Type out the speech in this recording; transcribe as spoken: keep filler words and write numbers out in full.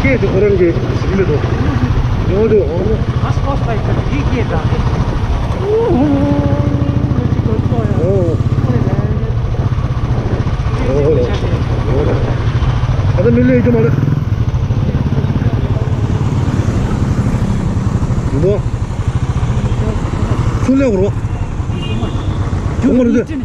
ཁྱེད་ཚོ་ཁོ་རང་གི་ཟིན་མེད་དོ། ཡོང་དུས་ཧོང་ལོ། ཨོ། ཨོ། ཨོ། ཨ་ད་མི་ལས་ཀྱི་མ་རེད། འདུག་ཆུ་ལས་འོར་བ། ཁྱུང་མ་རེད།